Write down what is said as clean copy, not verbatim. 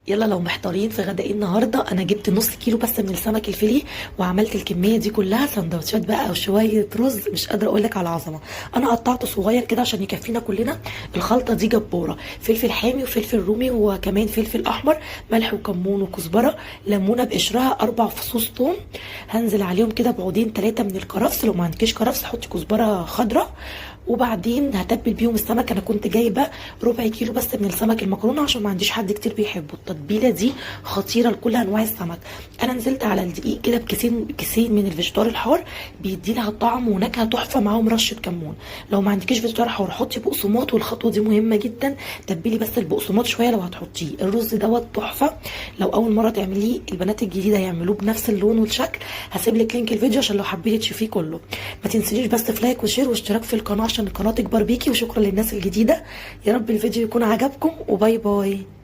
يلا لو محتارين في غدا ايه النهارده، انا جبت نص كيلو بس من السمك الفيليه وعملت الكمية دي كلها سندوتشات بقى وشوية رز، مش قادرة اقول لك على العظمة. انا قطعته صغير كده عشان يكفينا كلنا. الخلطة دي جبارة، فلفل حامي وفلفل رومي وكمان فلفل احمر، ملح وكمون وكزبره، ليمونه بقشرها، 4 فصوص ثوم، هنزل عليهم كده بعودين 3 من الكرفس. لو ما عندكيش كرفس حطي كزبره خضراء. وبعدين هتبل بيهم السمك. انا كنت جايبه ربع كيلو بس من السمك المكرونه عشان ما عنديش حد كتير بيحبه. التتبيله دي خطيرة لكل انواع السمك. انا نزلت على الدقيق كده بكيسين كيسين من الفيجيتار الحار، بيدي لها طعم ونكهه تحفة، معاهم رشه كمون. لو ما عندكيش فيجيتار حار حطي بقسماط، والخطوة دي مهمة جدا، تبلي بس البقسماط شوية لو هتحطيه. الرز دوت تحفة، لو اول مرة تعمليه البنات الجديدة يعملوه بنفس اللون والشكل. هسيب لك link الفيديو عشان لو حبيتي تشوفيه كله. ما تنسيش بس في like و share واشتراك في القناة عشان القناة تكبر بيكي، وشكرا للناس الجديدة. يا رب الفيديو يكون عجبكم، و bye bye.